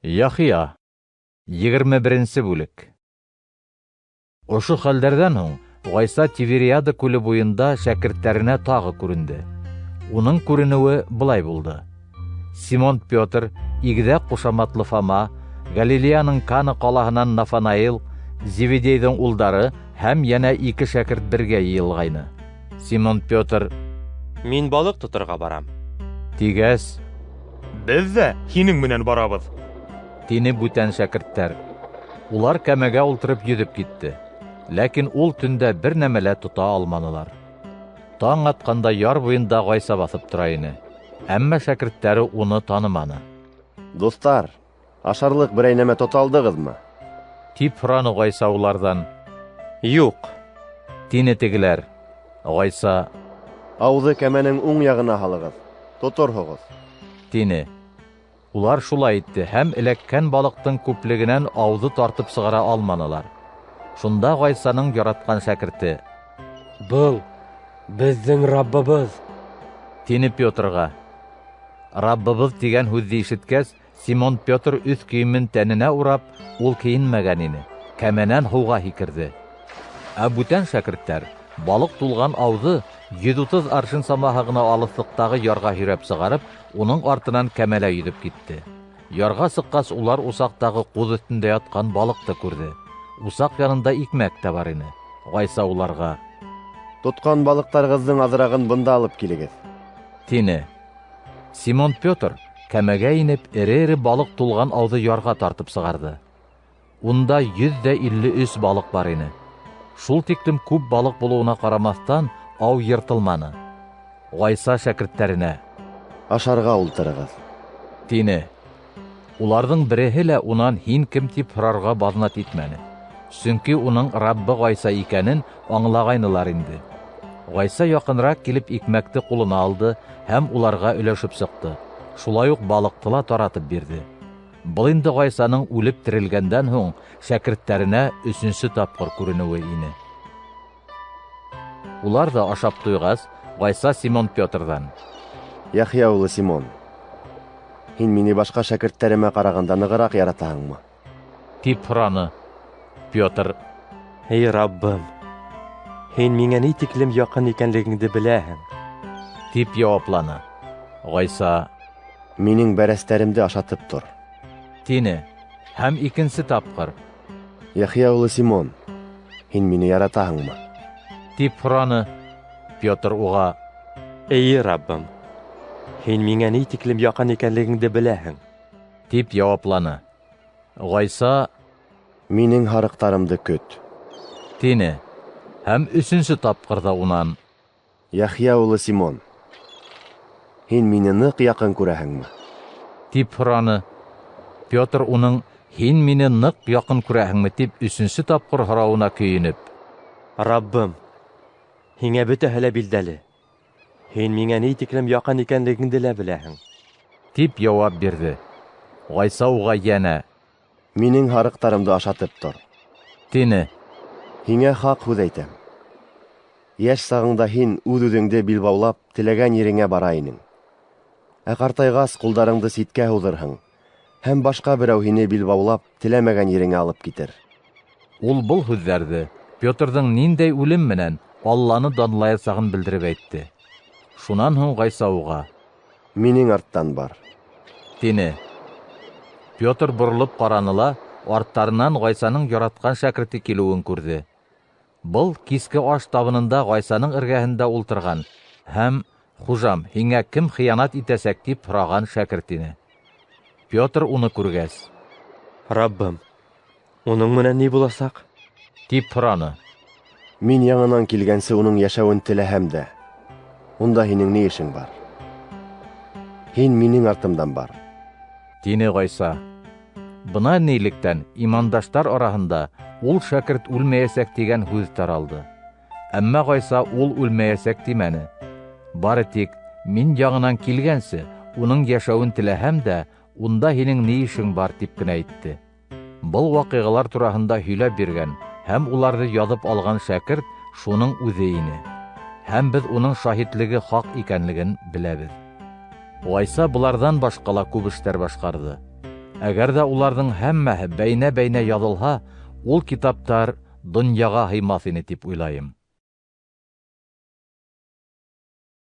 Яхия, 21-нсе бүлек. Ошо хәлдәрҙән һуң Ғайса Тивериада күле буйында шәкерттәренә тағы күренде. Уның күренеүе былай булды. Симон Петр, Игеҙәк ҡушаматлы Фома, Галилеяның Кана ҡалаһынан Нафанаил, Зеведейҙың улдары һәм йәнә ике шәкерт бергә йыйылғайны. Симон Петр: Мин балыҡ тоторға барам. Тигәс, Беҙ ҙә һинең менән барабыҙ. Тине бүтән шәкерттәр. Улар кәмәгә ултырып йөҙөп китте. Ләкин ул төндә бер нәмә лә тота алманылар. Таң атҡанда яр буйында Ғайса баҫып тора ине. Әммә шәкерттәре уны таныманы. Дуҫтар, ашарлыҡ берәй нәмә тота алдығыҙмы? Тип һораны Ғайса уларҙан. Юҡ. Тине тегеләр. Ғайса: Ауҙы кәмәнең уң яғына һалығыҙ, тоторһоғоҙ. Тине. Улар шулай итте һәм эләккән балыҡтың күплегенән ауҙы тартып сығара алманылар. Шунда Ғайсаның яратҡан шәкерте: Был беҙҙең Раббыбыҙ! Тине Петрға. Раббыбыҙ тигән һүҙҙе ишеткәс, Симон Петр өҫ кейемен тәненә урап, ул кейенмәгән ине, кәмәнән һыуға һикерҙе. Ә бүтән шәкерттәр балыҡ тулған ауҙы 130 аршин самаһы ғына алыҫлыҡтағы ярға һөйрәп сығарып, уның артынан кәмәлә йөҙөп китте. Ярға сыҡҡас, улар усаҡтағы ҡуҙ өҫтөндә ятҡан балыҡты күрҙе. Усаҡ янында икмәк тә бар ине. Ғайса уларға: Тотҡан балыҡтарығыҙҙың аҙырағын бында алып килегеҙ. Тине. Симон Петр кәмәгә инеп, эре-эре балыҡ тулған ауҙы ярға тартып сығарҙы. Унда 153 балыҡ бар ине. Шул тиклем күп балыҡ булыуына ҡарамаҫтан, ау йыртылманы. Ғайса шәкерттәренә: Ашарға ултырығыҙ. Тине. Уларҙың береһе лә унан һин кем тип һорарға баҙнат итмәне. Сөнки уның Раббы Ғайса икәнен аңлағайнылар инде. Ғайса яҡыныраҡ килеп икмәкте ҡулына алды һәм уларға өләшеп сыҡты. Шулай уҡ балыҡты ла таратып бирҙе. Был инде Ғайсаның үлеп терелгәндән һуң шәкерттәренә өсөнсө тапҡыр күренеүе ине. Улар ҙа ашап туйғас, Ғайса Симон Петрҙан: Яхъя улы Симон, һин мине башҡа шәкерттәремә ҡарағанда нығыраҡ яратаһыңмы? Тип һораны. Петр: Эй, Раббым, һин миңә ни тиклем яҡын икәнлегеңде беләһең. Тип яуапланы. Ғайса: Минең бәрәстәремде ашатып тор. Тине. Һәм икенсе тапҡыр: Яхъя улы Симон, һин мине яратаһыңмы? Тип һораны. Петр уға: Эйе, Раббым, һин миңә ни тиклем яҡын икәнлегеңде беләһең. Тип яуапланы. Ғайса: Минең һарыҡтарымды көт. Тине. Һәм өсөнсө тапҡыр ҙа унан: Яхъя улы Симон, һин мине ныҡ яҡын күрәһеңме? Тип һораны. Петр уның һин мине ныҡ яҡын күрәһеңме тип өсөнсө тапҡыр һорауына көйөнөп: Раббым, һиңә бөтәһе лә билдәле. Һин миңә ни тиклем яҡын икәнлегеңде лә беләһең. Тип яуап бирҙе. Ғайса уға йәнә: Минең һарыҡтарымды ашатып тор. Тине. Һиңә хаҡ һүҙ әйтәм. Йәш сағыңда һин үҙ-үҙеңде билбаулап теләгән ереңә бара инең. Ә ҡартайғас ҡулдарыңды ситкә һуҙырһың, һәм башҡа берәү һине билбаулап теләмәгән ереңә алып китер. Ул был һүҙҙәрҙе Петрҙың ниндәй үлем менән Алланы данлаясағын белдереп әйтте. Шунан һуң Ғайса уға: Минең арттан бар. Тине. Петр боролоп ҡараны ла арттарынан Ғайсаның яратҡан шәкерте килеүен күрҙе. Был киске аш табынында Ғайсаның эргәһендә ултырған һәм «Хужам, һиңә кем хыянат итәсәк?» тип һораған шәкерт ине. Петр уны күргәс: Раббым, уның менән ни буласаҡ? Тип һораны. Мин яңынан килгәнсе уның йәшәүен теләһәм дә, унда һинең ни эшең бар? Һин минең артымдан бар. Тине Ғайса. Бына нилектән имандаштар араһында ул шәкерт үлмәйәсәк тигән һүҙ таралды. Әммә Ғайса ул үлмәйәсәк тимәне. Бары тик мин яңынан килгәнсе уның йәшәүен теләһәм дә, унда һинең ни эшең бар тип кенә әйтте. Был ваҡиғалар тураһында һөйләп биргән һәм уларҙы яҙып алған шәкерт шуның үҙе ине. Һәм беҙ уның шаһитлеге хаҡ икәнлеген беләбеҙ. Ғайса быларҙан башҡа ла күп эштәр башҡарҙы. Әгәр ҙә уларҙың һәммәһе бәйнә-бәйнә яҙылһа, ул китаптар донъяға һыймаҫ ине тип уйлайым.